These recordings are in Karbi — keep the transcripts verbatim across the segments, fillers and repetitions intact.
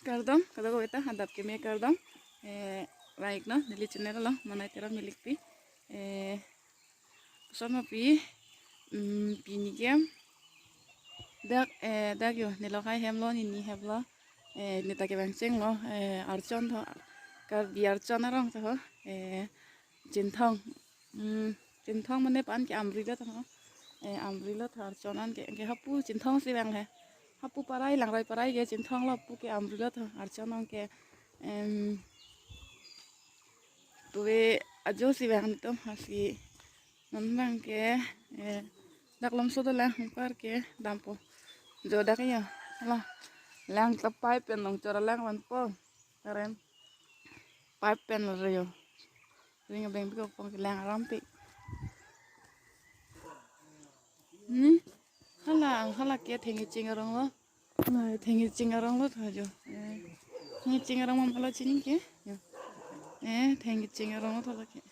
Kardom, kadokave ta adap keme kardom. Eh, baik no, neli channel along, Manai Teron Milikpi. Eh, koson ma pi, mm, pini ke, dak, eh, dak yo, nelo hai hem lo, nini hem lo. Eh, neta kevang chenglo, eh, archon tho, Karbi archon arong tho, eh, Chinthong. Hmm, Chinthong mane pan ke Amri lo tho. Eh, Amri lo tho archon an ke, ke hapu Chinthong si vang he. Hapu parai Langroi parai ke Chinthong lo pu ke Amri lo tho archon an ke, em, tuve ajo si vang netum hasi non vang ke, eh, dak lomso dolang par ke dampo. Jo dak ya. Lo. Lang ta pipe pen longchor lang vanpo. Karen. Pipe pen lo yo. Ring abeng pik okpong kelang aram pik. Hmm? Hala ang hala ke thengkeching arong lo. Na thengkeching arong lo tho jo. Eh. Thengkeching arong ma lo chini ke. Jo. Eh, thengkeching arong lo tho lo ke.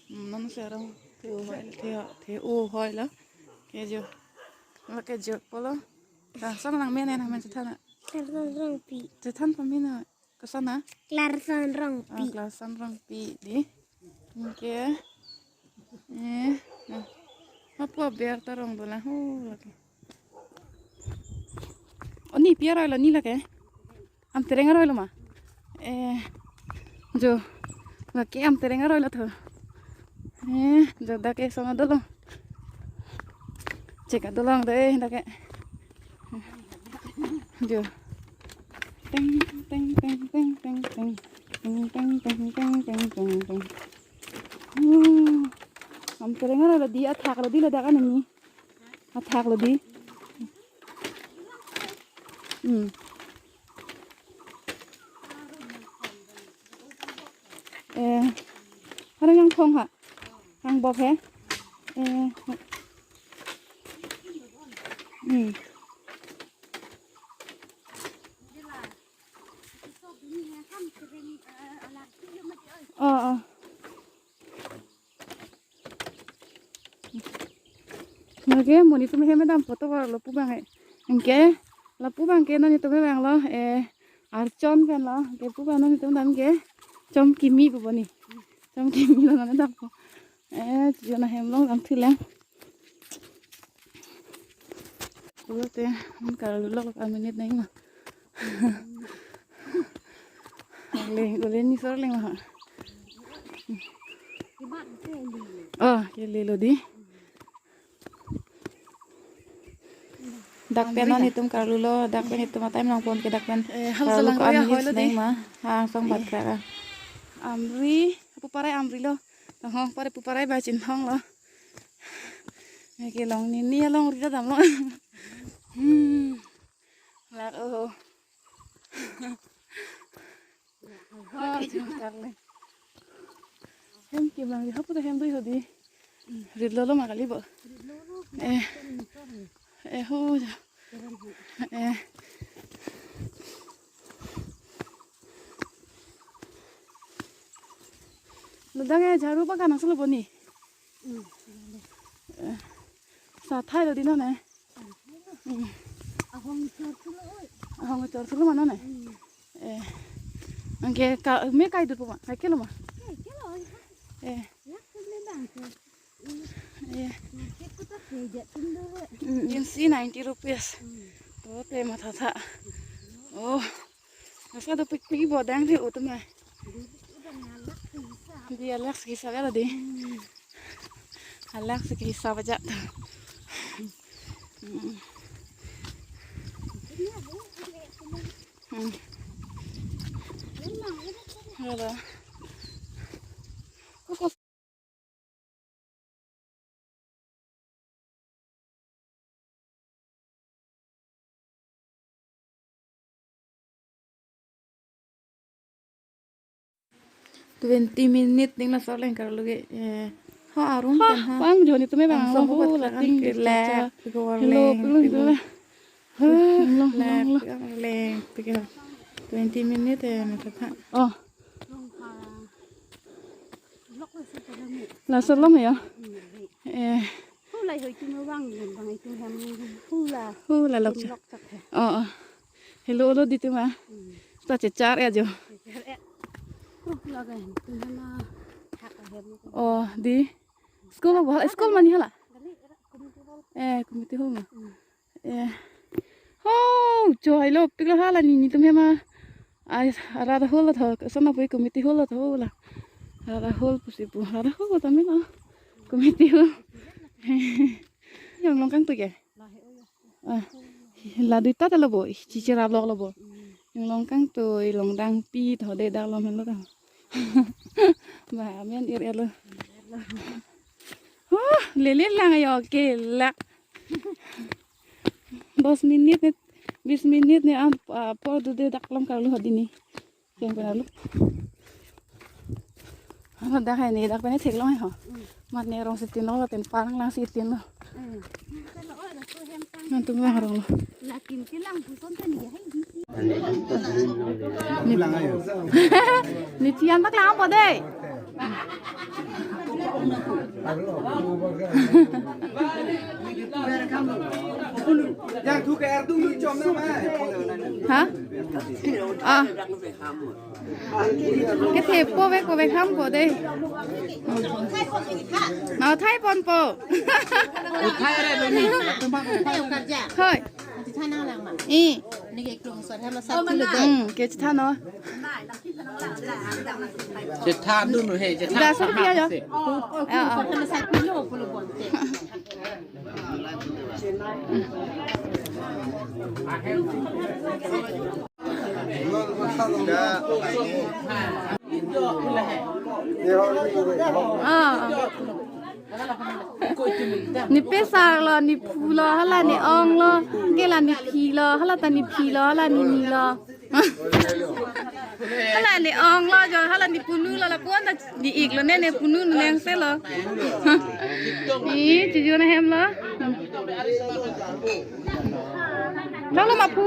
Hmm, non se arong. The o hoi, the, the o hoi lo. Ke jo. Lo ke jo pulo. Langsung lang mene na men chethan. Chethan pamina. Koson na? Clarkson Rongpi. Ah, Clarkson Rongpi di. Anke. Eh, nah. Hapu aber ta rong dolang. Oh, lake. Oh, ni pi aroi lo ni lake. Amtereng aroi lo ma. Eh, jo. Lake Amtereng aroi lo tho. Eh, jo dak ke sona dolo. Cheka dolang de dak ke. Jo. Teng, teng, teng, teng, teng, teng. Teng, teng, teng, teng, teng, teng, teng. Hmm. Amtereng aroi lo di, athak lo di ladak anini. Athak lo di. Hmm. Eh, ada yang phong ha? Yang bok he? Eh, hmm. Oh, oh. Lake monit atum hem dampo tovar lapu abang he. Anke lapu abang ke non itum hem vanglo, eh, archon pen lo. Anke pu abang non itum dam ke chom kimi pu boni. Chom kimi lo non dampo. Eh, jo na hem long dam thulang. Pulote, hmm, karlu lo ka minute nai ma. Leng, leng ni sor leng ma. Oh, ke lelo di. Dak pen non itum karlu lo, dak pen itum a-time nangpon ke dak pen. Eh, hal karlu jalang ka ya minute hoi lo di. Nai ma. Hang song bat kra. Amri, pu parai Amri lo. Tong hong parai pu parai ba Chinthong lo. Anke long nini along ri ta damlo. Hmm. Lak o. Oh, jingkar le. Hem ke bang hapu ta hem dui ho di. Rit lo lo ma kali bo. Eh. Eh, ho ja. Eh. Ladak ke jharu bagan asal boni. Eh, sa thai lo di non eh. Hmm. Ahong chor thulo oi. Ahong chor thulo ma non eh. Hmm. Eh. Anke ka me kai dur po ma, kai kelo ma. Kai kelo oi. Eh. Lak kelo bang ke. Eh. Market ko ta pe ja tin do oi. Hmm, insi ninety rupees. Hmm. To te matha tha. Oh. Masa dopikpik bo dang di utum eh. Di alak si kisa kala di. Alak si kisa baja. Hmm. Hmm. Halo. Twenty minute ning laso leng karlu ke, eh, ha arum ha, pen ha. Bang joni tume bang angsong lo hu lating ke lek, piko hello, leng, piko leng. Ha, long, long, long. Lek, piko leng, piko. Twenty minute eh, na tha. Oh. Laso long ya. Eh. Hula hoi tum bang, bang itum hem hula. Hula lok. Lok tak he. Oh, oh. Hello, lo di tema. Hmm. Ta chechar ya jo. Chechar ya. Kruh laga hin, tum hema hak ahem ko. Oh, di. School apa? School mani hala? Gali, era community hall. Eh, community hall ma. Hmm. Eh. Ho, jo hai lo, pik lo hala ni, netum hema. Ai, rada hall lo tho, sana pui community hall lo tho la. Rada hall pusi pu, rada hall lo tame lo. Community hall. Inglong kangtui ke? Ah, la dui ta ta lo bo, chichira lok lo bo. Inglong kangtui, longdangpi, tho de dak lo men lo ta. Ba, amen ir ir lo. Oh, lele lang ayo, kelak. Dos minit ni, bis minit ni, ah, ah, por du de dak lam karlu hadi ni. Yang pernah lu. Ano dak hai ni, dak pen theklong ho. Mat ne rong sitin lo, lapen parang lang sitin lo. Nantum lang rong lo. Ni tian bak lang po de. Yang tu ke erdung ni chom na mai. Ha? Ah. Ke the po ve ko ve ham po de. Na thai pon po. Thai re lo ni. Hoi. I. Hmm, ke chethano. Chethan dun he, chethan. Gas rupiah ya? Ah, ah. Ah. Ne pesar lo, ne phu lo, hala ne ong lo, ke la ne phi lo, hala ta ne phi lo, hala ne ni lo. Hala ne ong lo jo, hala ne punu lo, lapu-an ta ne ik lo, ne ne punu ne neng se lo. Ni, chuju na hem lo. Chalo ma phu.